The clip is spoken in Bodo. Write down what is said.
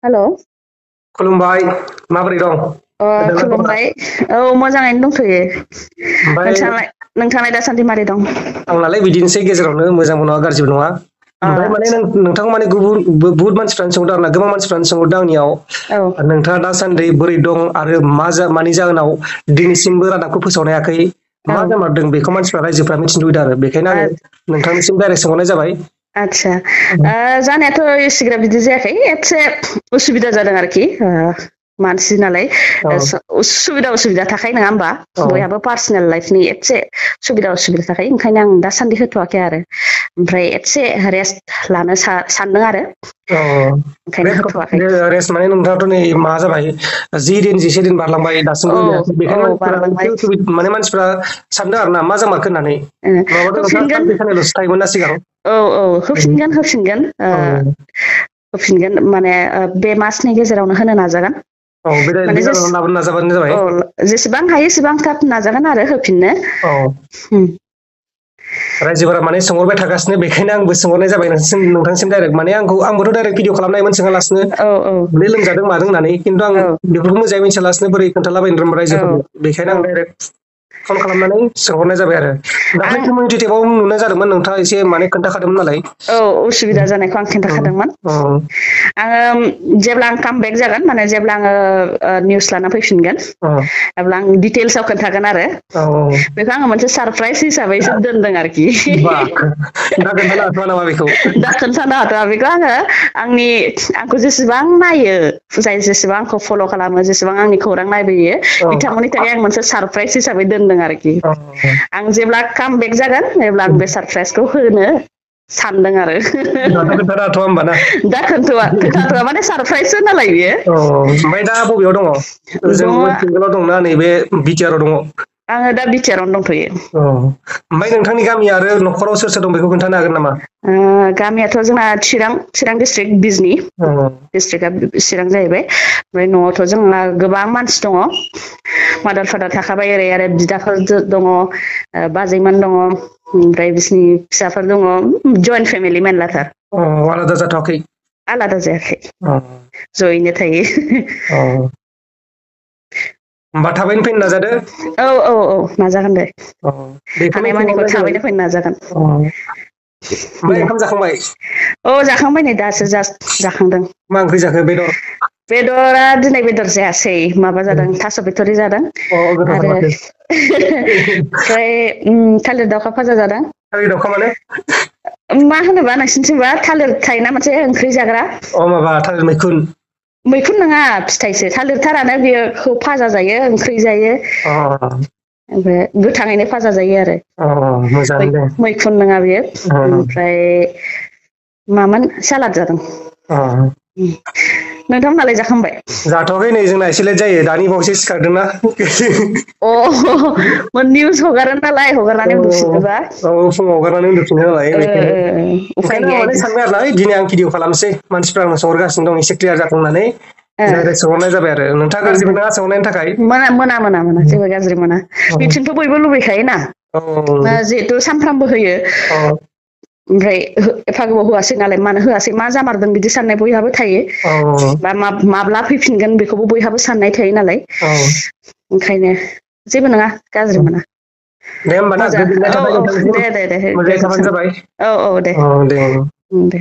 हेलौ खुलुमबाय माबोरै दं? मोजांना खबरा? खुलुमबाय। औ मोजाङैनो दंथ'यो। ओमफ्राय नोंथाङालाय दासान्दि मारै दं? आंनालाय बिदिनोसै गेजेरावनो मोजांबो नङा गाज्रिबो नङा। ओमफ्राय माने आदसा नोंथांखौ माने बुहुत मानसिफ्रानो सोंहरदों आरोना गोबां मानसिफ्रानो सोंहरदों आंनियाव औ नोंथाङा दासान्दि बोरै दं आरो मानि जाहोनाव दिनैसिमबो रादाबखौ फोसावनो हायाखै औ मा जामारदों बेखौ मानसिफ्रा रायजोफ्रा मिथिनो लुबैदों आरो बेखायनो आङो नोंथांनिसिम डाइरेक्ट सोंहरनाय जाबाय। आतसा जानायाथ' एसेग्राब बिदि जायाखै एसे उसुबिदा जादों आरोखि मानसि नालाय औ सुबिदा उसुबिदा थाखायो नङा होमबा औ बयहाबो पार्सनेल लाइफनि एसे सुबिदा असुबिदा थाखाय ओंखायनो आं दासान्दि होथ'वाखै आरो ओमफ्राय एसे रेस्ट लानो सानदों आरो औ ओंखायनो होथ'वाखै रेस्ट माने नोंथाङाथ' नै मा जाबाय 10 दिन 11 दिन बारलांबाय औ दासिमबो होनो औ बेखायनो मानसिफ्रा बारलांबाय एसे माने मानसिफ्रा सानदों आरो ना मा जामारखो होननानै नङाबाथ' नोंथाङा होफिनगोन सानसे साननैल'सो थायोमोन ना सिगां औ औ होफिनगोन औ होफिनगोन माने बे मासनि गेजेरावनो होनो नाजागोन। औ माने बे जाहोनाव लाबोनो नाजाबानो जाबाय औ जेसेबां हायो एसेबां थाब नाजागोन आरो होफिननो औ रायजोफोरा माने सोंहरबाय थागासिनो बेखायनो आंबो सोंहरनाय जाबाय नोंथांसिम डाइरेक्ट माने आंबोथ' डाइरेक्ट भिडिअ खालामनायमोन सोङालासिनो औ औ माने लोमजादों मादों होननानै खिन्थु आं औ बेफोरखौ मोजाङै मिथियालासिनो बोरै खोन्थालाबायनो रोंबा औ रायजोफोरनो बेखायनो आं औ डाइरेक्ट फन खालामनानै सोंहरनाय जाबाय आरो दाख्लै आं कमिउनिटि टेबाव नुनाय जादोंमोन नोंथाङा एसे माने खोन्थाखादोंमोन नालाय औ उसुबिदा जानायखौ आं खिन्थाखादोंमोन आङो जेब्ला आं कामबेक जागोन माने जेब्ला आङो निउस लाना फैफिनगोन अब्ला आं डिटेल्सआव खोन्थागोन आरो औ बेखौ आङो मोनसे सारप्राइज हिसाबैसो दोनदों आरोखि बा दा खोन्थानो हाथ'वा नामा बेखौ दा खोन्थानो हाथ'आ बेखौ आङो आंखौ जेसेबां नायो जाय जेसेबां आंखौ फल' खालामो जेसेबां आंनि खौरां नायबोयो औ बिथांमोननि थाखाय आं मोनसे सारप्राइज हिसाबै दोनदों आरोखि औ आं जेब्ला कामबेक जागोन अब्ला आं बे सारप्राइजखौ होनो सानदों आरो दाथ' खोन्थानो हाथ'वा होमबा ना दा खोन्थाथ'आ माने सारप्राइजसो नालाय बेयो औ ओमफ्राय दा बबेयाव दङ ओजों दङ वेस्ट बेंगलाव दंना नैबे बिटिआराव दङ आङो दा बिटिआरावनो दंथ'यो औ ओमफ्राय नोंथांनि गामि आरो न'खराव सोर सोर दं बेखौ खोन्थानो हागोन नामा? गामियाथ' जोंना चिरां डिस्ट्रिक्ट बिजनि औ डिस्ट्रिक्टआ चिरां जाहैबाय ओमफ्राय न'आवथ' जोंना गोबां मानसि दङ मादार फादार थाखाबाय ओरै आरो बिदाफोर दङ बाजैमोन दङ ओमफ्राय बिसिनि फिसाफोर दङ जइन्ट फेमिलि मेनलाथार अ आलादा जाथ'वाखै आलादा जायाखै औ जयैनो थायो औ होमबा थाबैनो फैनो नाजादो औ औ औ नाजागोन दे औ बेखौनो हानायमानिखौ सोंहरनाय जाबाय थाबैनो फैनो नाजागोन औ ओमफ्राय दे ओंखाम जाखांबाय औ जाखांबाय नै दासो जास्ट जाखांदों मा ओंख्रि जाखो बेदर बेदरा दिनै बेदर जायासै माबा जादों थास' बिथ'रि जादों अ गोथावथार आरो माथो ओमफ्राय थालिर दावखा फाजा जादों थालिर दावखा माने मा होनोबा नोंसिनिथिंबा थालिर थायोना मोनसे ओंख्रि जाग्रा अ माबा थालिर मैखुन मैखुन नङा फिथाइसो थालिरथारानो बेयोखौ फाजा जायो ओंख्रि जायो अ ओमफ्राय गोथाङैनो फाजा जायो आरो अ मोजाङानो दे मैखुन नङा बेयो अ ओमफ्राय मामोन सालाद जादों अ नोंथांमोनालाय जाखांबाय जाथ'वाखै नै जोंना एसे लेट जायो दानि बावसो सिखारदोंना अ निउस हगारो नालाय औ हगारनानै उन्दुफिनोबा औ फुङाव हगारनानै उन्दुफिनो नालाय बेखायनो उफाय ओंखायनो आं गैया माने बिदि सानबाय आरोना दिनै आं भिडिअ खालामनोसै मानसिफ्रा आंनाव सोंहरगासिनो दं एसे क्लियार जाथों होननानै डाइरेक्ट सोंहरनाय जाबाय आरो नोंथाङा गाज्रि मोननाङा सोंहरनायनि थाखाय मोना जेबो गाज्रि मोना मिथिनोथ' बयबो लुबैखायोना औ जिहेथु सानफ्रामबो होयो औ ओमफ्राय एफा गोबाव होआसै नालाय मानो होआसै मा जामारदों बिदि साननाय बयहाबो थायो औ बा माब्ला फैफिनगोन बेखौबो बयहाबो साननाय थायो नालाय औ ओंखायनो जेबो नङा गाज्रि मोना दे होमबा ना मोजां गोजोननाय औ थाबाय औ नोंथांनिसिम दे मोजाङै थाबानो गोजोन्थों जाबाय औ औ दे